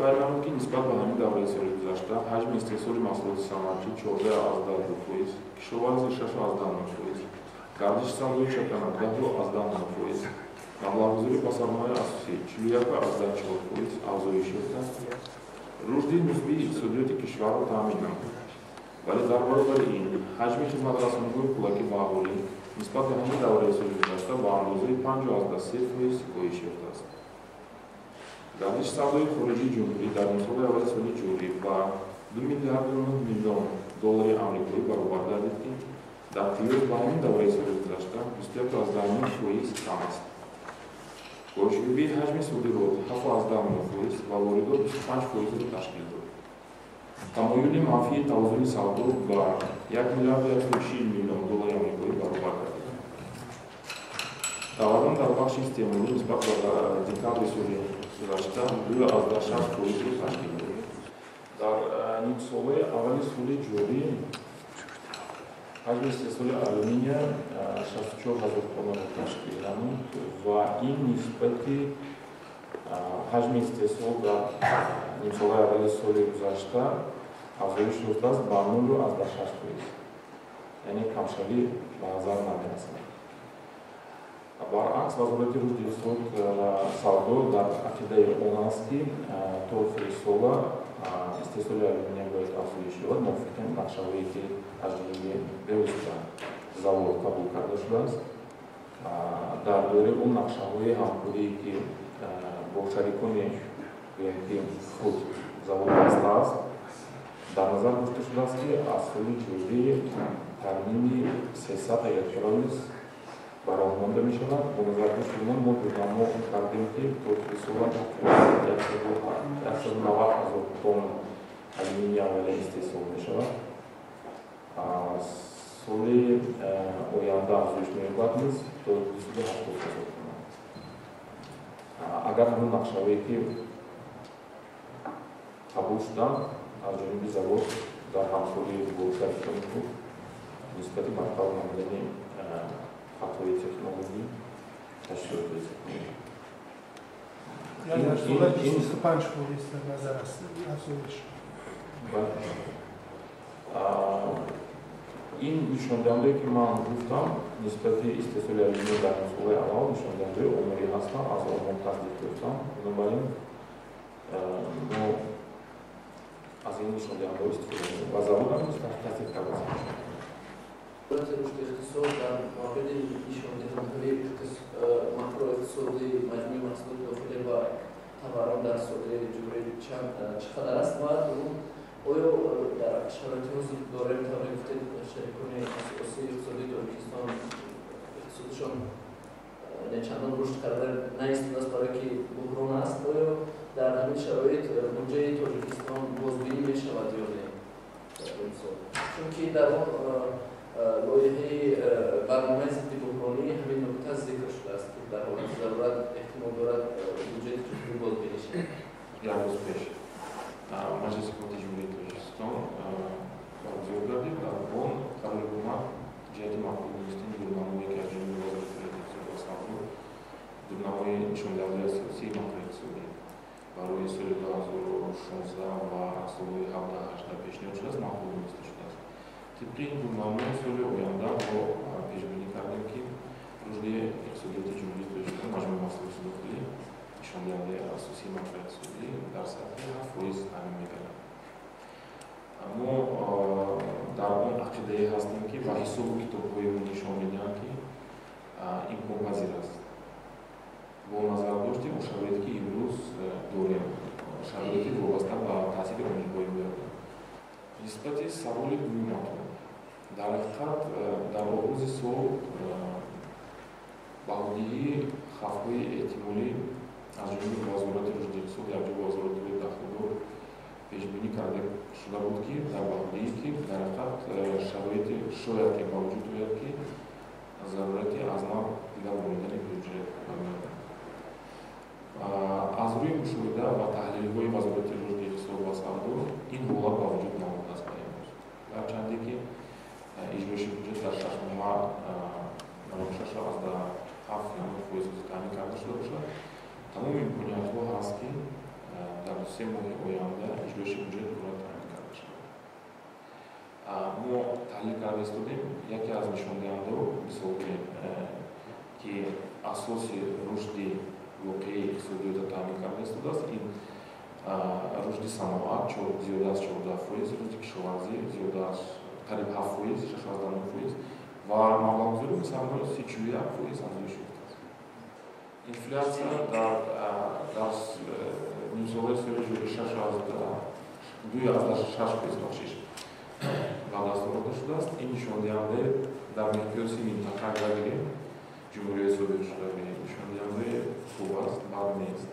Бояд қайд намуд, ки нисбат ба ҳамин давраи соли гузашта ҳаҷми истеҳсоли маҳсулоти саноатӣ 14,2%, кишоварзӣ 6,9%, гардиши савдои чакана 10,9%, маблағгузорӣ ба сармояи асосӣ 41,4% афзоиш ёфта, рушди мусбии иқтисодиёти кишварро таъмин намуд. Вале дар баробари ин ҳаҷми хизматрасониҳои пулакӣ ба аҳолӣ нисбат ба ҳамин давраи соли гузашта ба андозаи 5,3% коҳиш ёфтааст. Гардиши савдои хориҷии ҷумҳурӣ дар нимсолаи аввали соли ҷорӣ ба 2 миллиарду 9 миллион доллари амрикоӣ баробар гардид, ки дар қиёс ба ҳамин давраи соли гузашта 21,9% кам аст. Коҳишёбии ҳаҷми содирот 7,9% ва воридот 25%-ро ташкил дод. Тамоюли манфии тавозуни савдо ба 1 миллиарду 140 миллион доллари амрикоӣ баробар гардид. Таваррум дар бахши истеъмолӣ нисбат ба декабри соли гузашта 2,6%-ро ташкил дод. Дар нимсолаи аввали соли ҷорӣ ҳаҷми истеҳсоли алюминия 64 ҳазор тоннаро ташкил намуд ва ин нисбати ҳаҷми истеҳсол дар нимсолаи аввали соли гузашта афзоиш ёфтааст ба 0,6%, яъне камшавӣ ба назар намерасад. Баръакс, Вазорати рушди иқтисод ва савдо дар ақидаи он аст, ки то охири сола истеҳсоли алюминия бояд афзоиш ёбад мувофиқи нақшаҳое, ки аз ҷониби бевосита завод қабул карда шудааст. Дар доираи он нақшаҳои ҳамкорие, ки бо шарикони, гӯем ки, худ завод бастааст, дар назар дошта шудааст, ки аз соли ҷорӣ тармими 300 электролиз ба роҳ монда мешавад. Бо назардошти он мо дурнамо кардем, ки то охири сола 190 ҳазор тонна алюминий аввалия истеҳсол мешавад. Соли оянда афзоиш меёбад низ то 270 ҳазор тонна. Агар ҳамон нақшаҳое, ки қабул шуданд аз ҷониби завод дар ҳамкорӣ бо шарикони худ нисбати барқарор намудани хатои технологӣ, ташкилотҳои технологӣ. Яъне дар сола 25% дар назар аст афзоиш. Ин нишондиҳандае, ки ман гуфтам, нисбати истеҳсоли алюминий дар нимсолаи аввал нишондиҳандаҳои оморӣ ҳастанд, аз омор тасдиқ ёфтанд. Бинобар ин мо аз ин нишондиҳандаҳо истифода мекунем ва заводам низ тасдиқ кардааст. Вазорати рушди иқтисод дар мавриди нишондиҳандаҳои макроиқтисодии маҷмӯи маҳсулоти дохилӣ ва таваррум дар соли ҷумҳурӣ чӣ қадар аст ва дуюм, оё дар шароити ҳозир дорем, тавре гуфтед, шарикони асосии иқтисодии Тоҷикистон иқтисодишон чандон рушд карда наистодааст, барое ки буҳрон аст, оё дар ҳамин шароит буҷаи Тоҷикистон бозбинӣ мешавад ё не? Чунки дар он лоиҳаи барномаи зидди буҳронӣ ҳамин нукта зикр шудааст, ки дар ҳолати зарурат эҳтимол дорад буҷети ҷумҳурӣ бозбинӣ шавад. Як рӯз пеш Маҷлиси ҳукумати Ҷумҳурии Тоҷикистон баргузор гардид. Дар он қарори ҳукумат ҷиҳати маъқул донистани дурнамое, ки аз ҷониби Вазорати иқтисод ва савдо дурнамои нишондиҳандаи асосии макроиқтисодӣ барои соли 2016 ва солҳои 17-18 пешниҳод шудааст, маъқул дониста шудааст. Тибқи ин дурнамо соли оянда мо пешбинӣ кардем, ки рушди иқтисодиёти Ҷумҳурии Тоҷикистон, маҷмӯи маҳсулоти дохилӣ, нишондиҳандаи асосии макроиқтисодӣ, дар сатҳи 7% таъмин мегардад. Мо дар он ақидае ҳастем, ки ва ҳисобу китобҳои мо нишон медиҳанд, ки имконпазир аст. Бо назардошти он шароите, ки имрӯз дорем, шароити вобаста ба таъсири омилҳои берун. Нисбати саволи дуюматон, дар ҳақиқат дар оғози сол баҳодиҳии хавфҳои эҳтимолӣ аз ҷониби Вазорати рушди иқтисод якҷо бо вазоратҳои дахлдор пешбинӣ карда шуда буд, ки дар баҳодиҳӣ, ки дар ҳақиқат шароите шояд ки ба вуҷуд ояд, ки зарурати аз нав дигар воридани бюҷет бармеояд. Аз рӯи мушоҳида ва таҳлилҳои Вазорати рушди иқтисод ва савдо ин ҳолат ба вуҷуд наомадааст ба имрӯз. Гарчанде ки иҷроиши бюҷет дар 6 моҳа 96,7% таъмин карда шуда бошад, тамоми имкониятҳо ҳаст, ки Дар 2-3 моҳи оянда иҷроиши буҷет пурра таъмин карда шавад. Мо таҳлил карда истодем, яке аз нишондиҳандаҳо, мисол гирем, ки асоси рушди воқеии иқтисодиётро таъмин карда истодааст, ин рушди саноат зиёда аз 14%, рушди кишоварзӣ зиёда аз қариб 7%, 6,9%, ва маблағгузорӣ ба сармоя 31% афзоиш ёфтааст. Инфляция дар нимсолаи соли ҷорӣ 6,2,6%, бахшиш, ба даст оварда шудааст. Ин нишондиҳандаи дар миқёси минтақа агар гирем, Ҷумҳурияи Собиқ Шӯравӣ, нишондиҳандаи хуб аст, бад нест.